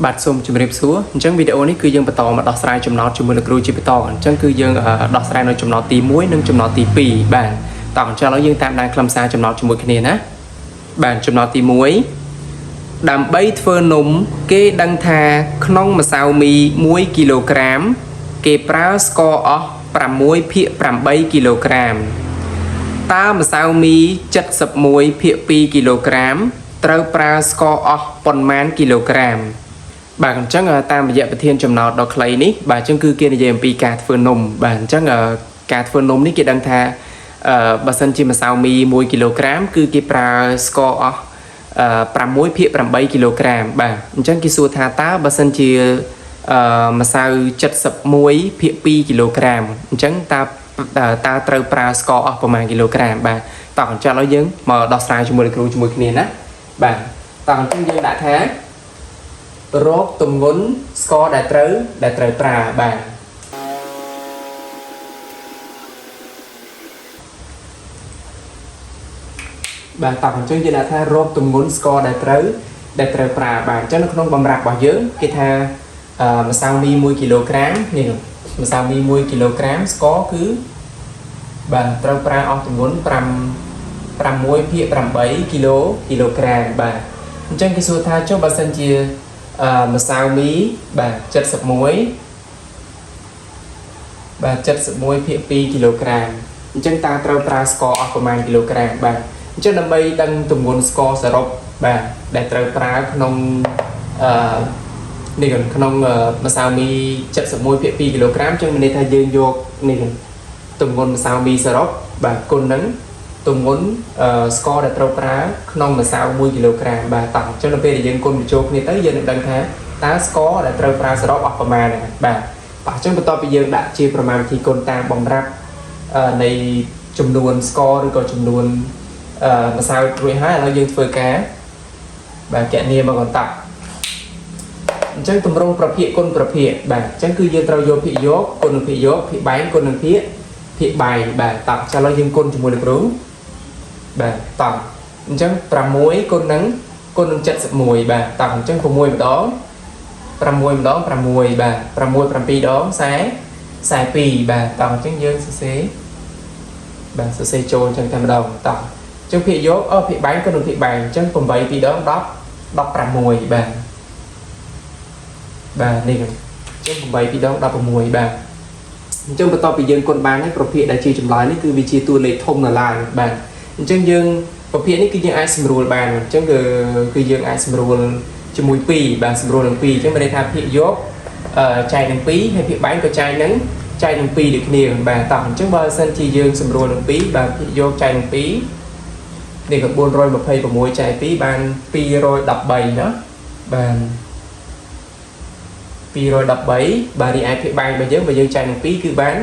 បាទសូមជម្រាបសួរអញ្ចឹងវីដេអូនេះគឺយើងបន្តមកដោះស្រាយចំណោទជាមួយលោកគ្រូជាបន្តអញ្ចឹងគឺយើងដោះស្រាយនៅចំណោទទី1និងចំណោទទី2បាទតោះអញ្ចឹងឥឡូវយើងតាមដានខ្លឹមសារចំណោទជាមួយគ្នាណាបាទចំណោទទី1ដើម្បីធ្វើនំគេដឹងថាក្នុងម្សៅមី1គីឡូក្រាមគេប្រើស្ករអស់6/8គីឡូក្រាមតើម្សៅមី71/2គីឡូក្រាមត្រូវប្រើស្ករអស់ប៉ុន្មានគីឡូក្រាម បាទអញ្ចឹងតាមរយៈប្រធានចំណោទដ៏ខ្លីនេះបាទអញ្ចឹងគឺគេនិយាយអំពីការធ្វើនំបាទអញ្ចឹងការធ្វើនំនេះគេដឹងថាបើសិនជាម្សៅមី1គីឡូក្រាមគឺគេប្រើស្ករអស់6/8គីឡូក្រាមបាទអញ្ចឹងគេសួរថាតើបើសិនជាម្សៅ71/2គីឡូក្រាមអញ្ចឹងតើត្រូវប្រើស្ករអស់ប្រមាណគីឡូក្រាមបាទតោះអញ្ចឹងឥឡូវយើងមកដោះស្រាយជាមួយលោកគ្រូជាមួយគ្នាណាបាទតោះអញ្ចឹងយើងដាក់ថា រកទម្ងន់ស្ករដែលត្រូវប្រើបាទបាទតោះអញ្ចឹងយើងដាក់ថារកទម្ងន់ស្ករដែលត្រូវប្រើបាទអញ្ចឹងនៅក្នុងបំរាប់របស់យើងគេថាម្សៅមី1គីឡូក្រាមនេះម្សៅមី1គីឡូក្រាមស្ករគឺបាទត្រូវប្រើអស់ទម្ងន់6/8គីឡូក្រាមបាទអញ្ចឹងគេសួរថាចុះបើសិនជាម្សៅមីបាទ71បាទ71/2គីឡូក្រាមអញ្ចឹងតើត្រូវប្រើស្ករអស់ប្រមាណគីឡូក្រាមបាទអញ្ចឹងដើម្បីដឹងទម្ងន់ស្ករសរុបបាទដែលត្រូវប្រើក្នុងអឺនេះក្នុងម្សៅមី71/2គីឡូក្រាមអញ្ចឹងមានន័យថាយើងយកនេះទម្ងន់ម្សៅមីសរុបបាទគុណនឹងទម្ងន់ស្ករដែលត្រូវប្រើក្នុងម្សៅ1គីឡូក្រាមបាទតោះអញ្ចឹងនៅពេលដែលយើងគុណបញ្ចូលគ្នាទៅយើងនឹងដឹងថាតើស្ករដែលត្រូវប្រើសរុបអស់ប្រមាណហ្នឹងបាទតោះអញ្ចឹងបន្ទាប់ពីយើងដាក់ជាប្រមាណវិធីគុណតាមបំរាប់នៃចំនួនស្ករឬក៏ចំនួនម្សៅរួចហើយឥឡូវយើងធ្វើការបាទកណនាមកបន្តអញ្ចឹងទម្រង់ប្រភាគគុណប្រភាគបាទអញ្ចឹងគឺយើងត្រូវយកភាគយកគុណនឹងភាគយកភាគបែងគុណនឹងភាគបែងបាទតោះចាឥឡូវយើងគុណជាមួយលោកគ្រូបាទតោះអញ្ចឹង6គុណនឹង71បាទតោះអញ្ចឹង6ម្ដង6ម្ដង6បាទ6 7ដង42បាទតោះអញ្ចឹងយើងសរសេរបាទសរសេរចូលអញ្ចឹងតែម្ដងតោះអញ្ចឹងភាគយកភាគបែងគុណនឹងភាគបែងអញ្ចឹង8 2ដង10 16បាទបាទនេះអញ្ចឹង8 2ដង16បាទអញ្ចឹងបន្ទាប់ពីយើងគុណបានហើយប្រភេទដែលជាចម្លើយនេះគឺវាជាតួលេខធំនៅឡើយបាទអញ្ចឹងយើងប្រភេទនេះគឺយើងអាចសម្រួលបានអញ្ចឹងគឺយើងអាចសម្រួលជាមួយ2បាទសម្រួលនឹង2អញ្ចឹងមានន័យថាភាគយកចែកនឹង2ហើយភាគបែងក៏ចែកនឹង2ដូចគ្នាបាទតោះអញ្ចឹងបើសិនជាយើងសម្រួលនឹង2បាទភាគយកចែកនឹង2នេះក៏426ចែក2បាន213ណាបាទ213បាទរីឯភាគបែងរបស់យើងបើយើងចែកនឹង2គឺបាន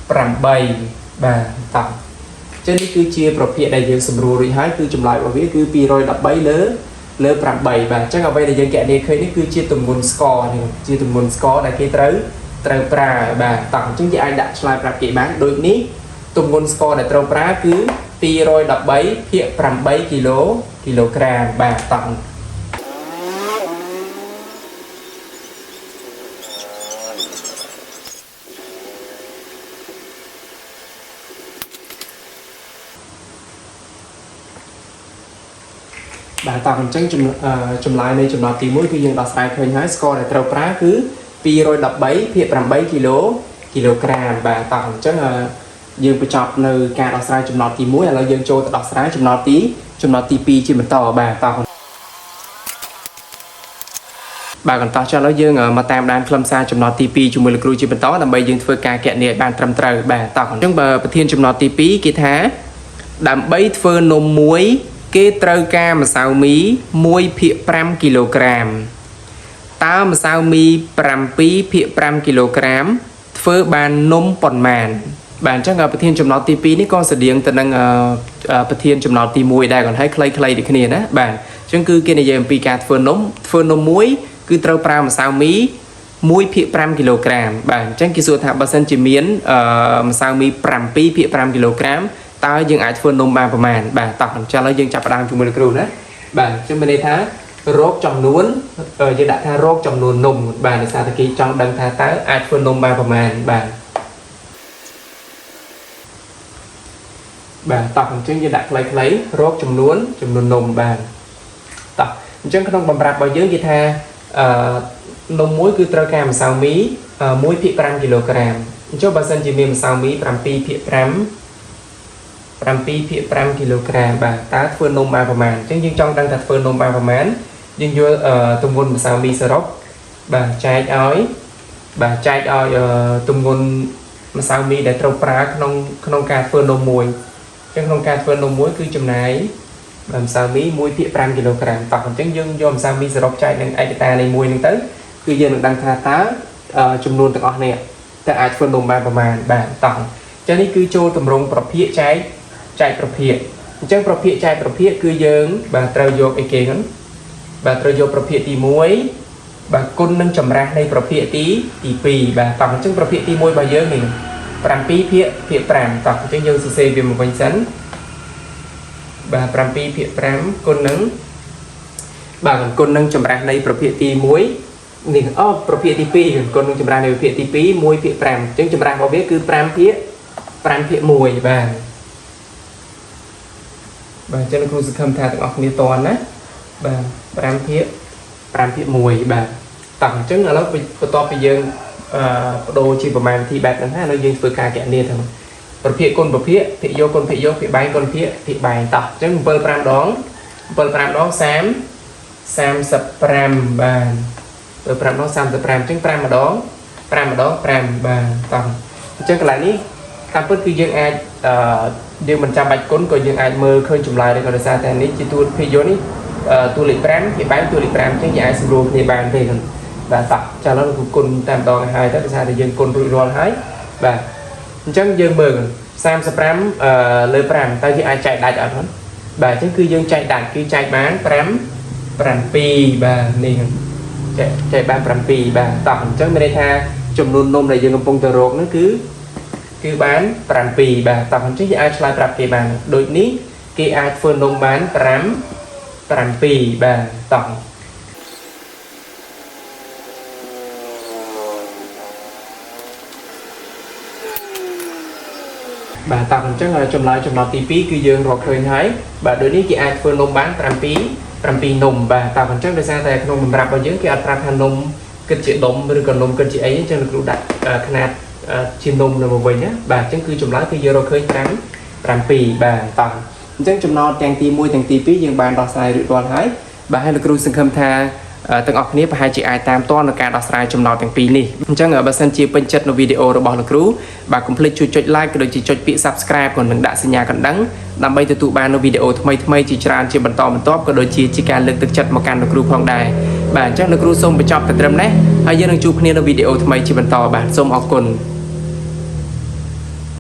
8បាទតោះចឹងនេះគឺជាប្រភេទដែលយើងសម្រួលរួចហើយគឺចម្លើយរបស់វាគឺ213លើ8បាទអញ្ចឹងអ្វីដែលយើងកណនាឃើញនេះគឺជាទម្ងន់ស្ករនេះជាទម្ងន់ស្ករដែលគេត្រូវប្រើបាទតោះអញ្ចឹងយើងអាចដាក់ឆ្លើយប្រាប់គេបានដូចនេះទម្ងន់ស្ករដែលត្រូវប្រើគឺ213/8គីឡូក្រាមបាទតោះបាទតោះអញ្ចឹងចម្លើយនៃចំណុចទី1គឺយើងដោះស្រាយឃើញហើយស្ករដែលត្រូវប្រើគឺ213/8គីឡូក្រាមបាទតោះអញ្ចឹងយើងបញ្ចប់នៅការដោះស្រាយចំណុចទី1ឥឡូវយើងចូលទៅដោះស្រាយចំណុចទី2ជាបន្តបាទតោះបាទបន្តចុះឥឡូវយើងមកតាមដានខ្លឹមសារចំណុចទី2ជាមួយលោកគ្រូជាបន្តដើម្បីយើងធ្វើការកណនាឲ្យបានត្រឹមត្រូវបាទតោះអញ្ចឹងបើប្រធានចំណុចទី2គេថាដើម្បីធ្វើនំមួយគេត្រូវការម្សៅមី1/5គីឡូក្រាមតើម្សៅមី7/5គីឡូក្រាមធ្វើបាននំប៉ុន្មានបាទអញ្ចឹងប្រធានចំណុចទី2នេះក៏ស្តៀងទៅនឹងប្រធានចំណុចទី1ដែរគាត់ឲ្យខ្លីៗដូចគ្នាណាបាទអញ្ចឹងគឺគេនិយាយអំពីការធ្វើនំមួយគឺត្រូវប្រើម្សៅមី1/5គីឡូក្រាមបាទអញ្ចឹងគេសួរថាបើសិនជាមានម្សៅមី7/5គីឡូក្រាមតើយើងអាចធ្វើនំបានប្រមាណបាទតោះអញ្ចឹងឥឡូវយើងចាប់ផ្ដើមជាមួយលោកគ្រូណាបាទអញ្ចឹងមានន័យថា រោគចំនួនយើងដាក់ថារោគចំនួននំបាទដោយសារតែគេចង់ដឹងថាតើអាចធ្វើនំបានប្រមាណបាទបាទតោះអញ្ចឹងយើងដាក់ខ្លីៗរោគចំនួននំបាទតោះអញ្ចឹងក្នុងបំរាប់របស់យើងគេថាអឺនំមួយគឺត្រូវការម្សៅមី 1.5 គីឡូក្រាមអញ្ចឹងបើសិនជាមានម្សៅមី 7.5 គីឡូក្រាមបាទតើធ្វើនំបានប្រមាណអញ្ចឹងយើងចង់ដឹងថាធ្វើនំបានប្រមាណយើងយល់ទម្ងន់ម្សៅមីសរុបបាទចែកឲ្យទម្ងន់ម្សៅមីដែលត្រូវប្រើក្នុងការធ្វើនំមួយអញ្ចឹងក្នុងការធ្វើនំមួយគឺចំណាយបាទម្សៅមី 1.5 គីឡូក្រាមតោះអញ្ចឹងយើងយកម្សៅមីសរុបចែកនឹងឯកតានៃមួយហ្នឹងទៅគឺយើងនឹងដឹងថាតើចំនួនទាំងអស់នេះតើអាចធ្វើនំបានប្រមាណបាទតោះអញ្ចឹងនេះគឺចូលទម្រង់ប្រភាគចែកប្រភាគអញ្ចឹងប្រភាគចែកប្រភាគគឺយើងបាទត្រូវយកអីគេហ្នឹងបាទត្រូវយកប្រភាគទី1បាទគុណនឹងចម្រាស់នៃប្រភាគទី2បាទតោះអញ្ចឹងប្រភាគទី1របស់យើងនេះ7ភាគ5តោះអញ្ចឹងយើងសរសេរវាមកវិញសិនបាទ7ភាគ5គុណនឹងបាទគុណនឹងចម្រាស់នៃប្រភាគទី1នេះអូប្រភាគទី2គុណនឹងចម្រាស់នៃប្រភាគទី2 1ភាគ5អញ្ចឹងចម្រាស់របស់វាគឺ5ភាគ5ភាគ1បាទបាទអញ្ចឹងគ្រូសង្ឃឹមថាទាំងអស់គ្នាតន់ណាបាទ5ភាគ5ភាគ1បាទតោះអញ្ចឹងឥឡូវបន្ទាប់ពីយើងបដូរជាប្រមាណវិធីបែបហ្នឹងហើយឥឡូវយើងធ្វើការគណនាទៅប្រភាគគុណប្រភាគភាគយកគុណភាគយកភាគបែងគុណភាគភាគបែងតោះអញ្ចឹង7 5ដង7 5ដង30 35បាទ7 5ដង35អញ្ចឹង5ម្ដង5ម្ដង5បាទតោះអញ្ចឹងកន្លែងនេះតាមពិតគឺយើងអាចយើងមិនចាំបាច់គុណក៏យើងអាចមើលឃើញចម្លើយដែរក៏ដោយសារតែនេះជាតួភាគយកនេះតួលេខ5ភាគបែងតួលេខ5អញ្ចឹងយើងអាចសម្រួលគ្នាបានទេបាទតោះចាឥឡូវគឺគុណតែម្ដងឲ្យហើយទៅដោយសារតែយើងគុណរួចរាល់ហើយបាទអញ្ចឹងយើងមើល35លើ5តើយើងអាចចែកដាច់អត់ហ្នឹងបាទអញ្ចឹងគឺយើងចែកដាច់គឺចែកបាន5 7បាទនេះចែកបាន7បាទតោះអញ្ចឹងមានន័យថាចំនួននំដែលយើងកំពុងតែរកហ្នឹងគឺបាន7បាទតោះអញ្ចឹងយើងអាចឆ្លើយប្រាប់គេបានដូចនេះគេអាចធ្វើនំបាន5 7បាទតោះបាទតោះអញ្ចឹងចម្លើយចំណុចទី2គឺយើងរកឃើញហើយបាទដូចនេះគេអាចធ្វើនំបាន7នំបាទតោះអញ្ចឹងដោយសារតែក្នុងបំរាប់របស់យើងគេអត់ប្រាប់ថានំគិតជាដុំឬក៏នំគិតជាអីអញ្ចឹងលោកគ្រូដាក់ខ្នាតជានំនៅមកវិញណាបាទអញ្ចឹងគឺចម្លើយគឺយើងរកឃើញ5 7បាទតោះអញ្ចឹងចំណោទទាំងទី1ទាំងទី2យើងបានដោះស្រាយរួចរាល់ហើយបាទហើយលោកគ្រូសង្ឃឹមថាទាំងអស់គ្នាប្រហែលជាអាចតាមទាន់នៅការដោះស្រាយចំណោទទាំងពីរនេះអញ្ចឹងបើសិនជាពេញចិត្តនៅវីដេអូរបស់លោកគ្រូបាទកុំភ្លេចជួយចុច like ក៏ដូចជាចុចពាក្យ Subscribe ក៏នឹងដាក់សញ្ញាកណ្ដឹងដើម្បីទទួលបាននូវវីដេអូថ្មីៗជាច្រើនជាបន្តបន្ទាប់ក៏ដូចជាការលើកទឹកចិត្តមកកាន់លោកគ្រូផងដែរបាទអញ្ចឹងលោកគ្រូសូមបញ្ចប់តែត្រឹមនេះហើយយើងនឹងជួបគ្នានៅវីដេអូថ្មីជាបន្តបាទសូមអរគុណ។